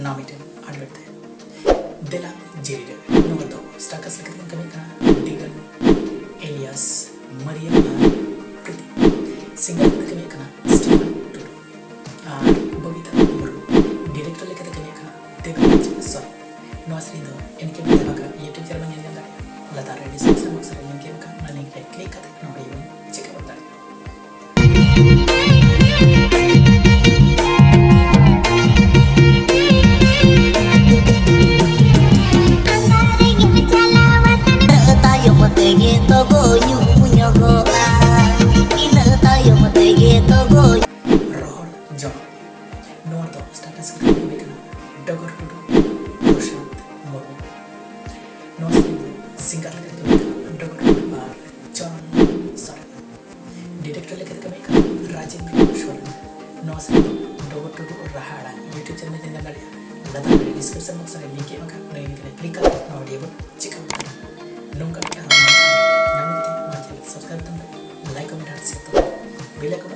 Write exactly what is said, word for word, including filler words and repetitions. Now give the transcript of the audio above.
ᱱᱟᱣᱟ ᱢᱤᱫᱴᱮᱱ ᱟᱰᱵᱷᱮᱴ ᱛᱟᱭ᱾ ᱫᱮᱞᱟ ᱡᱤᱨᱤ ᱨᱮ᱾ ᱱᱚᱣᱟ ᱫᱚ ᱥᱴᱟᱨ ᱠᱟᱥᱴ ᱞᱮᱠᱟᱛᱮ ᱠᱟᱹᱢᱤ ᱠᱟᱱᱟ ᱰᱤᱜᱚᱱ, ᱮᱞᱤᱭᱟᱥ ᱢᱟᱨᱤᱭᱟᱢ ᱟᱨ ᱯᱨᱤᱛᱤ᱾ ᱥᱤᱝᱜᱟᱨ ᱞᱮᱠᱟᱛᱮ ᱠᱟᱹᱢᱤ ᱠᱟᱱᱟ ᱥᱴᱤᱯᱷᱟᱱ ᱴᱩᱰᱩ ᱟᱨ ᱵᱚᱵᱤᱛᱟ ᱢᱩᱨᱢᱩ᱾ ᱰᱤᱨᱮᱠᱴᱚᱨ ᱞᱮᱠᱟᱛᱮ ᱠᱟᱹᱢᱤ ᱠᱟᱱᱟ ᱫᱮᱵᱨᱟᱡᱽ ᱥᱚᱨᱮᱱ᱾ ᱱᱚᱣᱟ ᱥᱮᱨᱮᱧ ᱫᱚ ᱮᱱ ᱠᱮ ᱵᱤᱫᱽᱭᱟᱵᱟᱜᱟ YouTube ᱪᱮᱱᱮᱞ ᱧᱮᱞ ᱧᱟᱢ ᱫᱟᱲᱮᱭᱟᱜᱼᱟ᱾ ᱞᱟᱛᱟᱨ ᱨᱮ ᱰᱤᱥᱠᱨᱤᱯᱥᱚᱱ ᱵᱚᱠᱥ ᱨᱮ ᱞᱤᱝᱠ ᱮᱢ ᱟᱠᱟᱫ, ᱚᱱᱟ ᱞᱤᱝᱠ ᱨᱮ ᱠᱞᱤᱠ ᱠᱟᱛᱮ ᱱᱚᱣᱟ ᱵᱷᱤᱰᱤᱭᱳ ᱵᱚᱱ ᱪᱮᱠ ᱟᱣᱩᱴ ᱫᱟᱲᱮᱭᱟᱜᱼᱟ᱾ ᱛᱟᱭᱚᱢ ᱛᱮᱜᱮ ᱛᱚᱜᱚ ᱧᱩ ᱧᱚᱜᱚᱜᱼᱟ, ᱤᱱᱟᱹ ᱛᱟᱭᱚᱢ ᱛᱮᱜᱮ ᱛᱚᱜᱚ᱾ ᱨᱚᱦᱚᱲ ᱡᱚᱱᱚᱜ᱾ ᱱᱚᱣᱟ ᱫᱚ ᱥᱴᱟᱨ ᱠᱟᱥᱴ ᱞᱮᱠᱟᱛᱮ ᱠᱟᱹᱢᱤ ᱠᱟᱱᱟ ᱰᱚᱜᱚᱨ ᱴᱩᱰᱩ, ᱯᱨᱚᱥᱟᱱᱛ ᱢᱩᱨᱢᱩ᱾ ᱱᱚᱣᱟ ᱥᱮᱨᱮᱧ ᱫᱚ ᱥᱤᱝᱜᱟᱨ ᱞᱮᱠᱟᱛᱮ ᱠᱟᱹᱢᱤ ᱠᱟᱱᱟ ᱰᱚᱜᱚᱨ ᱴᱩᱰᱩ ᱟᱨ ᱪᱚᱨᱚᱱ ᱥᱚᱨᱮᱱ᱾ ᱰᱤᱨᱮᱠᱴᱚᱨ ᱞᱮᱠᱟᱛᱮ ᱠᱟᱹᱢᱤ ᱠᱟᱱᱟ ᱨᱟᱡᱮᱱᱫᱨᱚ ᱥᱚᱨᱮᱱ᱾ ᱱᱚᱣᱟ ᱥᱮᱨᱮᱧ ᱫᱚ ᱰᱚᱜᱚᱨ ᱴᱩᱰᱩ ᱨᱟᱦᱟ ᱟᱲᱟᱝ YouTube ᱪᱮᱱᱮᱞ ᱧᱮᱞ ᱧᱟᱢ ᱫᱟᱲᱮᱭᱟᱜᱼᱟ᱾ ᱞᱟᱛᱟᱨ ᱨᱮ ᱰᱤᱥᱠᱨᱤᱯᱥᱚᱱ ᱵᱚᱠᱥ ᱨᱮ ᱞᱤᱝᱠ ᱮᱢ ᱟᱠᱟᱫ, ᱚᱱᱟ ᱞᱤᱝᱠ ᱨᱮ ᱠᱞᱤᱠ ᱠᱟᱛᱮ ᱱᱚᱣᱟ ᱵᱷᱤᱰᱤᱭᱳ ᱵᱚᱱ ᱪᱮᱠ ᱟᱣᱩᱴ ᱫᱟᱲᱮᱭᱟᱜᱼᱟ᱾ ᱱᱚᱝᱠᱟ ᱢᱤᱫᱴᱟᱝ ᱧᱟᱢ ᱞᱟᱹᱜᱤᱫ ᱛᱮ ᱱᱚᱣᱟ ᱪᱮᱱᱮᱞ ᱥᱟᱵᱥᱠᱨᱟᱭᱤᱵ ᱛᱟᱵᱚᱱ ᱯᱮ, ᱞᱟᱭᱤᱠ, ᱠᱚᱢᱮᱱᱴ ᱟᱨ ᱥᱮᱭᱟᱨ ᱛᱟᱵᱚᱱ ᱯᱮ, ᱵᱮᱞ ᱟᱭᱠᱚᱱ